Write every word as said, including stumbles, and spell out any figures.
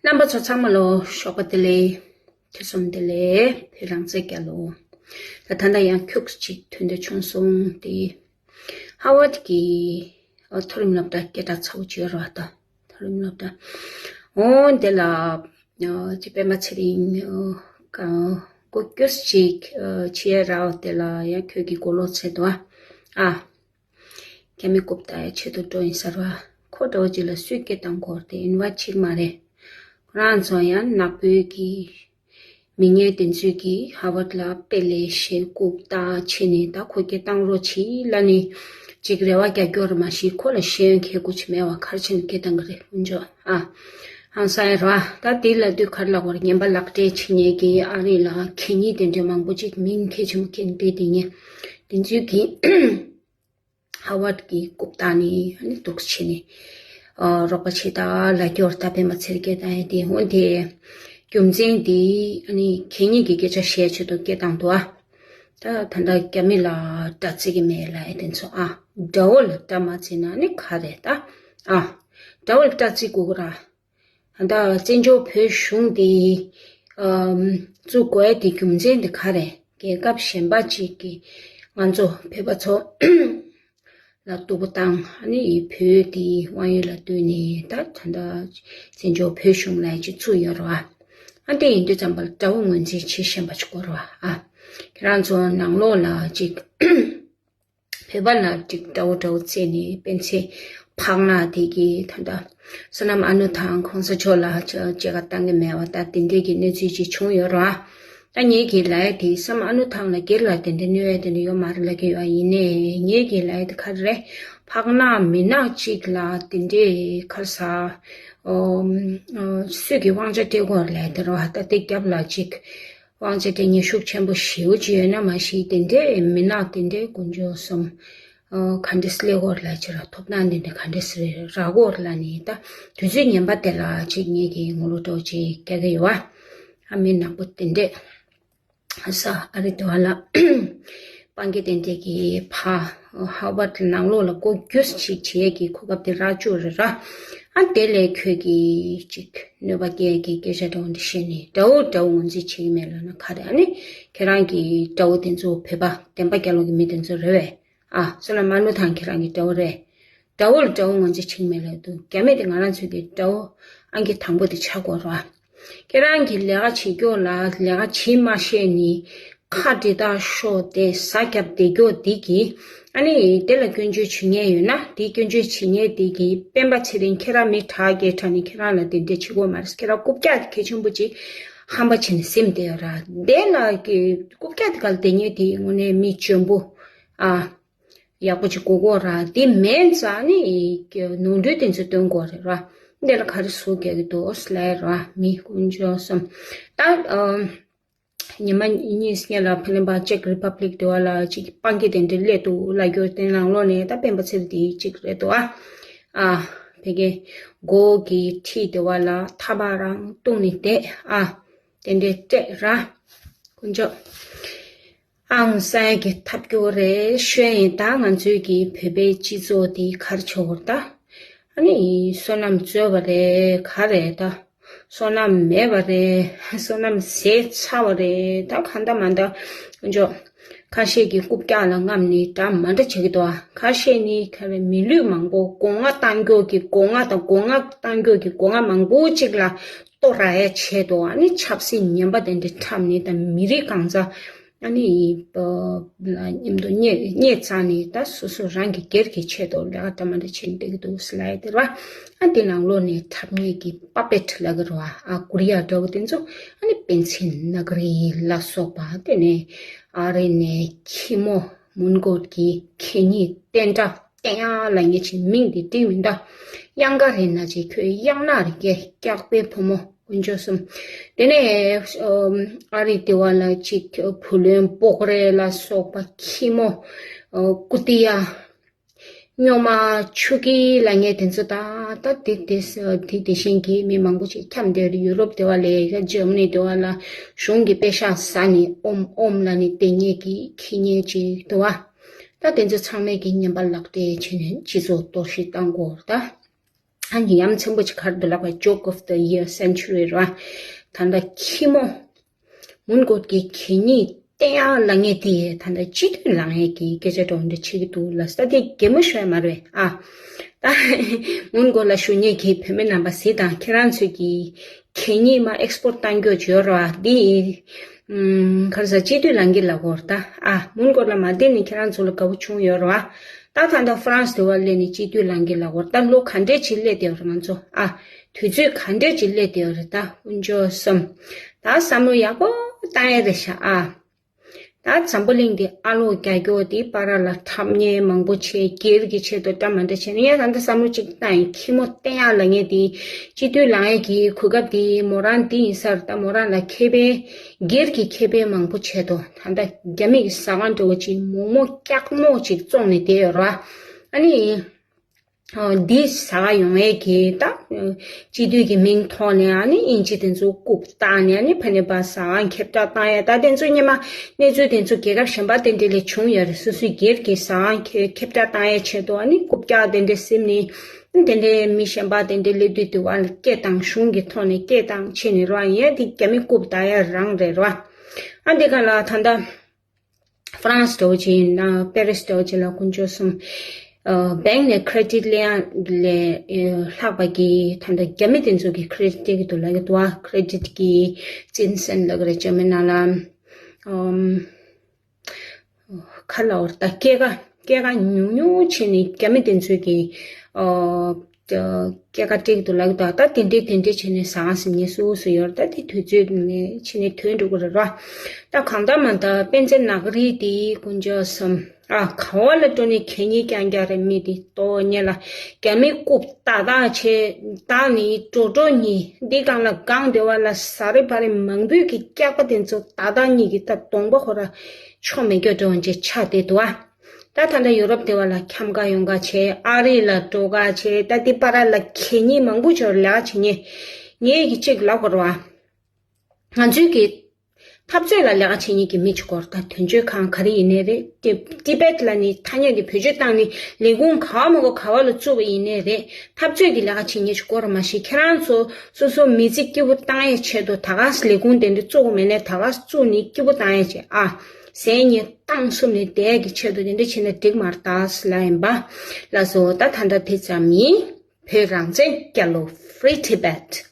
རྣམ་པ་ཚོ་ཚང་མ་ལོ་ཞོགས་པ་བདེ་ལེགས། ཐུགས་བསམ་བདེ་ལེགས། བོད་རང་བཙན་རྒྱལ་ལོ། ད་ད་ལྟ་ཡང་ཁྱུག་ཅིག་ཐོན་འདོད་བྱུང་སོང་དེ། ཧ་ཝར་གྱི་མཐོ་རིམ་སློབ་གྲྭ་སྐད་གྲགས་ཚ་བོ་ཅིག་ཡོད་རེད་བ། ད་མཐོ་རིམ་སློབ་གྲྭ། འོ་དེ་ལ་ཅི་པད་མ་ཚེ་རིང་ག་སྒོ་སྐྱོ་ཅིག་བྱེད་ཡ་ར་བ། དེ་ལ་ཡང་ཁྱོད་ཀྱི་མགོ་ལོག་ཚེ་དུ་ཨ། རྒྱ་མི་རྐུབ་བཏགས་ཡ་ཆེད་དུ་འགྲོ་ཡིན་ཟེར་བ། ཁོ་འདྲ་བོ་ཅིག་ལ་སུས་སྐད་བཏང་དགོས་རེད། དེ་ཡིན་བ་ཅིག་མ་རེད། ཁོ་རང་ཚོ་ཡང་ནག་པོའི་གི་མི་ངན་དེ་ཚོས་གི་ཧ་ཝར་ལ་དཔེ་ལས་ཞེ་རྐུབ་བཏགས་བྱས་ནས། ད་ཁོ་སྐད་བཏང་རོགས་གྱིས་ལབ་ནས་ཅིག་རེ་བ་རྒྱག་རྒྱུ་རེད། མ་གཞི་ཁོ་ལ་ཤེས་ཡོན་གལ་དགོས་ཅིག་མེད་བ། ག་རེ་བྱས་ནས་སྐད་བཏང་གི་རེད། ལྷུན་ཇོ་ཨ། ཧང་སང་ཡ་ར་བ། ད་དེ་ལ་དུས་ག་རེ་ལབ་དགོས་རེད། ངན་པ་ལག་སྤྲད་བྱེད་མཁན་གི་ཨ་རི་ལ་གད་སྙིགས་དེ་འདྲ་མང་པོ་ཅིག་མིང་གལ་ཆེན་པོ་སྐྱེས་ནས་བསྡད་དེ་ངས་དེ་ཚོའི་གི་ཧ་ཝར་གྱི་རྐུབ་བཏགས་ནས་ཨ་ནི་འདུག་བྱས་ནས་ཨ་རོགས་པ་བྱེད་ད་ལབ་རྒྱུ་རེད། ད་པད་མ་ཚེ་རིང་སྐད་བཏང་ཡ་དེ། འོན་ཏེ་རྒྱུ་མཚན་དེ་ཨ་ནི་གད་སྙིགས་ཀྱི་སྐད་ཆ་བཤད་ཆེད་དུ་སྐད་བཏང་འདུག་ཨ། ད་ད་ལྟ་རྒྱ་མི་ལ་དགྲ་བརྩི་གི་མེད་ལབ་ཡ་དེ་ཚོ་ཨ། དགྲ་བོ་ལ་དགྲ་མ་བརྩི་ན་ནི་ག་རེད་ད། ཨ། དགྲ་བོ་ལ་དགྲ་བརྩི་དགོས་ཀྱི་ར། ད་བཙན་བྱོལ་བོད་གཞུང་དེ་ཨམ་བཙུགས་དགོས་ཡ་དེ་རྒྱུ་མཚན་དེ་ག་རེད། རྒྱལ་ཁབ་གཞན་པ་ཅིག་གིས་ང་ཚོ་བོད་པ་ཚོ་ལ་སྡུག་པོ་བཏང་། ཨ་ནི་བོད་དེ་དབང་ཡོད་ལ་བསྡུས་ནས་ད་ད་ལྟ་བཙན་བྱོལ་བོད་གཞུང་ལབ་ཡ་ཅིག་བཙུགས་ཡོད་རེད་བ། ཨ་དེ་ཡིན་དུས་ཙམ་པ་ལ་དགྲ་བོ་ངོས་འཛིན་བྱེད་ཤེས་པ་ཅིག་དགོས་རེད་བ། ཨ་ཁྱེད་རང་ཚོ་ནང་ལོགས་ལ་ཅིག་བོད་པ་ལ་ཅིག་དགྲ་བོ་དགྲ་བོ་བརྩིས་ནས་སྤེན་ཚེ་ཕག་ནག་དེ་གིས་ད་ལྟ་བསོད་ནམས་ཨ་ནུ་དང་གོང་ས་མཆོག་ལ་ཅ་མཇལ་ཁ་བཏང་གི་མེད་པ། ད་དེ་འདྲས་ཀྱི་གནས་ཚུལ་ཅིག་བྱུང་ཡོད་རེད་བ། ད་ངེད་ཀྱིས་ལབ་ཡ་དེ་བསོད་ནམས་ཨ་ནུ་ཐང་ལ་སྒེར་ལ་དེ་འདྲས་གནོད་ཡ་དེ་འདྲས་ཡོད་མ་རེད་ལབ་ཀྱི་ཡོད། ཡིན་ནའི་ངེད་ཀྱིས་ལབ་ཡ་དེ་ག་རེ་རེད། ཕག་ནག་མི་ནག་ཅིག་ལ་དེ་འདྲས་ག་རེ་ཟ། ཨོ་ཨོ་སུས་ཀྱི་དབང་ཆ་སྤྲད་དགོས་རེད་ལབ་ཡ་དེ་རེད་བ། ད་དེ་རྒྱབ་ལ་ཅིག་དབང་ཆ་དེ་ཉེ་ཤུགས་ཆེན་པོ་ཞེ་པོ་ཅིག་ཡོད་ན་མ་གཞི་དེ་འདྲའི་མི་ནག་དེ་འདྲའི་དཀོན་མཆོག་གསུམ། ཨ་ག་འདྲས་སླེབས་ཀྱི་ཡོད་རེད་ལབ་ཅིག་ར། ཐོབ་ཐང་དེ་འདྲ་ག་འདྲས་སེ་རག་གི་ཡོད་རེད་ལབ་ནས། ད་དུས་ཚོད་ངན་པ་དེ་ལ་ཅིག་ངེད་ཀྱིས་ངུ་ལོ་ཏོག་ཅིག་རྒྱག་གི་ཡོད་བ། ཨ་མི་ནག་པོ་དེ་འདྲས་ཨ་ས་ཨ་རི་དེ་བ་ལ་སྤང་གི་དེ་འདྲས་ཀྱི་ཕ་ཧ་ཝར་ནང་ལོགས་ལ་སྒོ་རྒྱུ་ཞིག་བྱེད་ཀྱི་གོ་སྐབས་དེ་རག་བཅུག་རེད་ར། ཨ་དེ་ལས་ཁྱོད་ཀྱིས་ཅིག་གནོད་པ་སྐྱེལ་གྱི་སྐད་ཆ་འདྲ་བོ་འདི་བཤད་ནས་དགྲ་བོ་དགྲ་བོ་ངོས་འཛིན་བྱེད་ཀྱི་མེད་ལབ་ན་ག་རེ། ཨ་ནི་ཁྱེད་རང་གི་དགྲ་བོ་དེ་ཚོ་བོད་པ་བདེན་པ་རྒྱལ་ལོ་གི་མི་དེ་ཚོ་རེད་བས། ཨ་བསོད་ནམས་ཨ་ནུ་ཐང་ཁྱེད་རང་གི་དགྲ་བོ་རེད། དགྲ་བོ་ལ་དགྲ་བོ་ངོས་འཛིན་བྱེད་ཀྱི་མེད་ལབ་འདུག་རྒྱ་མི་དེ་ང་རང་ཚོའི་གི་དགྲ་བོ་ཨང་ཀི་དང་པོ་དེ་ཆགས་དགོས་རེད་བ། ཁྱེད་རང་གིས་ལས་ཀ་བྱེད་རྒྱུ་ལ་ལས་ཀ་བྱེད་མ་ཤེས་ནི་ཁ་འདྲི་དག་ཤོག་དེ་ཟ་རྒྱབ་བསྡད་རྒྱུ་དེ་གིས། ཨ་ནི་དེ་ལ་སྐྱོན་བརྗོད་བྱེད་མཁན་ཡོད་ན་དེ་སྐྱོན་བརྗོད་བྱེད་མཁན་དེ་གིས་སྤེན་པ་ཚེ་རིང་ཁྱེད་རང་མི་དྲག་སྐད་དྲག་ནི་ཁྱེད་རང་ལ་དེ་འདྲས་བྱེད་དགོས་མ་རེད། ཁྱེད་རང་རྐུབ་བཀྱག་དེ་གལ་ཆེན་པོ་ཅིག་ཧམ་པ་བྱས་ནས་ཟིན་བསྡད་ཡོད་ར། དེ་ལ་གི་རྐུབ་བཀྱག་དེ་ག་ལ་དེ་ཉིད་དེ་དངོས་གནས་མི་འཇོན་པོ་ཨ། ཡག་པོ་ཅིག་དགོས་ཀྱི་ཡོད་ར། དེ་མིན་ཙང་ནི་ནོར་འཁྲུལ་དེ་ཚོ་སྟོན་དགོས་རེད་ར། འདི་ལ་ག་རེ་ཟུག་རྒྱག་གི་འདུག་ལབ་ཡ་ར། མི་དཀོན་མཆོག་གསུམ། ད་ཨ་ཉི་མ་གཉིས་སྔོན་ལ་ཕི་ལིན་པ་ཅེག་རི་པབ་ལིག་དེ་བ་ལ་ཅིག་སྤང་གི་དེ་འདྲ་སླེབས་འདུག་ལབ་རྒྱུ་དེ་ནང་ལོགས་ནས་ད་སྤེན་པ་ཚེ་རིང་དེ་ཅིག་རེད་འདུག་ཨ། ཨ་ཕ་གི་མགོ་གི་འཁྲིས་དེ་བ་ལ་ཐག་པ་རང་བཏུང་ནས་བསྡད་ཨ། དེ་འདྲའི་སྤྲད་ར། དཀོན་མཆོག་ཨང་སང་གི་ཐབས་སྐྱོ་རེད་ཤོད་ཡིན། ད་ང་ཚོའི་གི་བོད་པའི་སྤྱི་ཚོགས་འདི་གར་ཆོག་གོ་ད། ཨ་ནི་བསོད་ནམས་རྩོལ་བ་རེད་ག་རེད་ད། བསོད་ནམས་མེད་པ་རེད། བསོད་ནམས་ཟད་ཚར་བ་རེད་ད། གང་ལྟར་མ་ལྟར་དཀོན་མཆོག་ཁ་ཤས་ཀྱི་རྐུབ་བཀྱག་ལ་རྔམ་ནི་འདྲ་མ་འདྲ་བྱེད་ཀྱི་འདུག་ཁ་ཤས་ནི་ག་རེ་མི་ལུས་མང་པོ་སྒོ་ང་གཏང་རྒྱུ་གི་སྒོ་ང་དང་སྒོ་ང་གཏང་རྒྱུ་གི་སྒོ་ང་མང་པོ་ཅིག་ལ་གཏོར་ར་ཡ་ཆེད་དུ་ཨ་ནི་ཆབ་སྲིད་ངན་པ་དེ་འདྲ་འཁྲབ་ནས་ད་མི་རིགས་གང་ཚ་ཨ་ནི་ལ་མཉམ་དུ་བསྙད་བསྙད་བཙགས་ནས་ད་སོ་སོ་རང་གི་སྒེར་གྱི་ཆེད་དུ་ལས་ཀ་འདྲ་མ་འདྲ་བྱེད་བསྡད་ཀྱི་འདུག་ཟེར་ལབ་ཡ་དེ་རེད་བ། ཨ་དེ་ནང་ལོགས་ནས་འཁྲབ་མཁན་གྱི་པ་པེ་ཊི་ལབ་ཀྱི་རེད་བ། ཨ་ཀུ་རི་ཡ་འདྲ་བོ་དེ་ཚོ་ཨ་ནི་པེན་སི་ནག་རི་ལ་སོགས་པ་དེ་ནས་ཨ་རི་ནས་ཁྱི་མོ་མོན་གྷོ་གི་ཁེ་ཉིན་བསྟན་དགྲ། བསྟན་གཡང་ལབ་མཁན་ཅིག་མིང་དེ་འགྲིག་མི་འདུག་གཡང་དཀར་རེད་ན་ཅིག་ཁོས་གཡང་ནག་རེད་ཀྱེ། སྐྱག་པའི་བུ་མོ་དཀོན་མཆོག་གསུམ། དེ་ནས་ཨ་རི་དེ་བ་ལ་ཅིག་བུ་ལོན་སྤོག་རེས་ལ་སོགས་པ་ཁྱི་མོ་ཀུ་ཏི་ཡ་སྨྱོ་མ་ཆུ་ཀི་ལབ་མཁན་དེ་ཚོ་ད་ད་དེ་དེ་དེ་དེ་བཞིན་གྱི་མི་མང་པོ་ཅིག་འཁྱམས་བསྡད་རེད། ཡུ་རོབ་དེ་བ་ལ་ཡ་ཇར་མ་ནི་དེ་བ་ལ་གཞུང་གི་པེ་ཤག་ཟ་ནས་ཨོམ་ཨོམ་ལབ་ནས་བསྡད་མཁན་གྱི་ཁྱི་ཉལ་ཅིག་འདུག་བ། ད་དེ་ཚོ་ཚང་མས་ཀྱི་ངན་པ་ལག་སྤྲད་བྱས་ནས་སྤྱི་ཚོགས་གཏོར་བཤིག་བཏང་དགོས་རེད་ད། ཨ་ནི་ཡ་མཚན་པོ་ཅིག་ག་རེ་འདུག་ལབ་པ། Joke of the year, century ར། ད་ལྟ་ཁྱི་མོ་མོན་གྷོ་གི་གད་སྙིགས་སྟོན་ཡག་ལབ་མཁན་དེ་ད་ལྟ་སྤྱི་འཐུས་ལངས་ཡས་ཀྱི་སྐད་ཆ་འདྲ་བོ་འདྲ་བྱེད་ཀྱི་འདུག་ལབ་ས། དེ་གད་མོ་ཤོར་ཡ་མ་རེད་ཨ། ད་མོན་གྷོ་ལ་བཞུགས་མཁན་གྱི་བོད་མི་རྣམ་པ་གཟིགས་དང་། ཁྱེད་རང་ཚོས་ཀྱི་གད་སྙིགས་མར་ཨེགས་སི་པོར་ཊི་བཏང་རྒྱུ་ཅིག་ཡོད་རེད་བ། འདི་ཨམ། ག་རེ་ཟ། སྤྱི་འཐུས་ལངས་ཀྱི་ལབ་ཀྱི་ཡོད་རེད་ད། ཨ། མོན་གྷོ་ལ་མ་བསྡད་ནས་ཁྱེད་རང་ཚོ་ལ་དགའ་པོ་བྱུང་ཡོད་རེད་བ། ད་ད་ལྟ་ཧྥ་རན་སི་དེ་བ་སླེབས་ནས་སྤྱི་འཐུས་ལངས་ཀྱི་ལབ་ཀྱི་ཡོད་རེད་ད། ལོ་ག་འདྲས་ཅིག་སླེབས་བསྡད་ཡོད་རེད། ང་ཚོ་ཨ། དུས་ཚོད་ག་འདྲས་ཅིག་སླེབས་བསྡད་ཡོད་རེད་ད། དཀོན་མཆོག་གསུམ། ད་བསམ་བློ་ཡག་པོ་བཏང་ཡ་རེད་ཤག་ཨ། ད་འཛམ་བུ་གླིང་འདི་ཨ་ལོག་རྒྱག་རྒྱུ་དེ་པར་ལ་འཁྲབ་མཁན་མང་པོ་བྱས། སྒེར་གྱི་ཆེད་དུ་འདྲ་མི་འདྲ་བྱས་ནས། ཡ་ད་ལྟ་བསམ་བློ་གཅིག་བཏང་ཡིན། ཁྱི་མོ་སྟོན་ཡག་ལབ་མཁན་དེ་སྤྱི་འཐུས་ལངས་ཡས་ཀྱི་གོ་སྐབས་དེ་མོ་རང་འདི་ཡིན་ས་རེད་ད། མོ་རང་ལ་ཁེ་ཕན། སྒེར་གྱི་ཁེ་ཕན་མང་པོ་བྱས་འདུག་ད་ལྟ་རྒྱ་མི་གི་ཟ་ཁང་འདྲ་བོ་ཅིག་མོག་མོག་སྐྱག་མོག་ཅིག་བཙོང་ནས་བསྡད་ཡོད་རེད་བ། ཨ་ནི། འདི་ཟ་ག་ཡོང་ཡས་ཀྱི་ད་སྤྱི་འཐུས་ཀྱི་མིང་ཐོག་ནས་ཨ་ནི་དབྱིན་ཇི་དེ་ཚོ་རྐུབ་བཏགས་ནས། ཨ་ནི་ཕ་ནས་ཕར་ཟ་ཁང་ཁྱབ་བསྒྲགས་བཏང་ཡས། ད་དེ་ཚོ་སྔོན་མ་གནས་ཚུལ་དེ་ཚོ་རྒྱལ་ཁབ་གཞན་པ་དེ་འདྲ་ལ་བྱུང་ཡོད་རེད། སོ་སོའི་སྒེར་གྱི་ཟ་ཁང་ཁྱབ་བསྒྲགས་བཏང་ཡས་ཆེད་དུ་ཨ་ནི་རྐུབ་བཀྱག་དེ་འདྲ་བསྲེས་ནས། དེ་འདྲ་མི་གཞན་པ་དེ་འདྲ་སླེབས་དུས་དེ་བ་ལ་སྐད་བཏང་། གཞུང་གི་ཐོག་ནས་སྐད་བཏང་བྱས་ནས་རོགས་ཡས་དེ་རྒྱ་མི་རྐུབ་བཏགས་ཡས་རང་རེད་རོ། ཨ་འདི་ག་ལ་ད་ལྟ་ཧྥ་རན་སི་འདྲ་བོ་ཅིག་ཡིན་ན། པེ་རི་སི་འདྲ་བོ་ཅིག་ལ་དཀོན་མཆོག་གསུམ། ཨ། བེང་ནས་ཁེ་རེ་ཌིཊ་ལེན་ཡ་ལས་ལྷག་པ་གི་ད་ལྟ་རྒྱ་མི་དེ་ཚོ་གི་ཁེ་རེ་ཌིཊ་སྤྲད་ཀྱི་འདུག་ལབ་ཀྱི་འདུག་ཨ། ཁེ་རེ་ཌིཊ་གི་ཙིན་སན་ལབ་ཀྱི་རེད་འཇར་མན་ནང་ལ། ཨམ། ག་ལབ་དགོས་རེད་ད། སྐྱེད་ཀ་སྐྱེད་ཀ་ཉུང་ཉུང་བྱས་ནས་རྒྱ་མི་དེ་ཚོ་གི། ཨ། སྐྱེད་ཀ་སྤྲད་ཀྱི་འདུག་ལབ་ཀྱི་འདུག་ད་དེ་འདྲས་དེ་འདྲས་བྱས་ནས་ཟ་ཁང་ཟིན་ནས་སུ་སུ་ཡོད་རེད། ད་དེ་དུས་ཚོད་ནས་ཕྱིན་ནས་ཐོན་འགྲོ་གི་རེད་རོ། ད་གང་ལྟར་མ་ལྟར་པེན་ཙེ་ནག་རིལ་དེ་དཀོན་མཆོག་གསུམ། ཨ། ག་བ་ལ་འགྲོ་ནས་གད་སྙིགས་རྐྱང་རྐྱང་རེད། མི་དེ་ལྟོ་ཉེ་ལ་རྒྱ་མི་རྐུབ་ཏག་ཏག་བྱས་བཏགས་ནས་འགྲོ་འགྲོ་གཉིས། འདི་སྒང་ལ་སྒང་དེ་བ་ལ་ཟ་རེ་བ་རེ་མང་པོའི་གི་སྐྱག་པ་དེ་ཚོ་ཏག་ཏག་གཉིས་ཀྱི་ད་གདོང་པ་ཁོ་ར་ཆོ་མེད་རྒྱུ་འདྲ་བོ་ཅིག་ཆགས་བསྡད་འདུག་ཨ། ད་ད་ལྟ་ཡུ་རོབ་དེ་བ་ལ་འཁྱམ་ག་ཡོང་ག་བྱས། ཨ་རི་ལ་འགྲོ་ག་བྱས། ད་འདི་པར་ལ་གད་སྙིགས་མང་པོ་ཅིག་ལས་ཀ་བྱེད་མཁན། ངས་གི་གཅིག་ལབ་དགོས་རེད་བ། ང་ཚོའི་གི་འཐབ་རྩོད་ལ་ལས་ཀ་བྱེད་མཁན་གྱི་མི་གཅིག་སྐོར། ད་དོན་གཅོད་ཁང་ག་རེ་ཡིན་ནའི་རེད། ཏི་ཏི་བེད་ལ་ནི་ཐ་སྙད་དེ་བེད་སྤྱོད་བཏང་ནས་ལས་ཁུངས་ག་བ་མ་གོ་ག་བ་ལ་བཙུགས་པ་ཡིན་ནའི་རེད། འཐབ་རྩོད་ཀྱི་ལས་ཀ་བྱེད་མཁན་གཅིག་སྐོར་མ་ཤེས། ཁྱེད་རང་ཚོ་སོ་སོ་མི་ཚེ་སྐྱིད་པོ་བཏང་ཡས་ཆེད་དུ་ད་ག་སེ་ལས་ཁུངས་དེ་འདྲ་བཙུགས་པ་མེད་ནའི་ད་ག་སེ་བཙུགས་ནས་སྐྱིད་པོ་བཏང་ཡས་བྱས་ཨ། ཟས་ཉལ་བཏང་གསུམ་ནས་བསྡད་ཀྱི་ཆེད་དུ་དེ་འདྲ་བྱས་ན་འགྲིག་མ་རེད་ད་ཟེར་ལབ་ཡིན་པ། ལགས་སོ། ད་ད་ལྟ་དེ་ཙམ་ཡིན། བོད་རང་བཙན་རྒྱལ་ལོ། Free Tibet།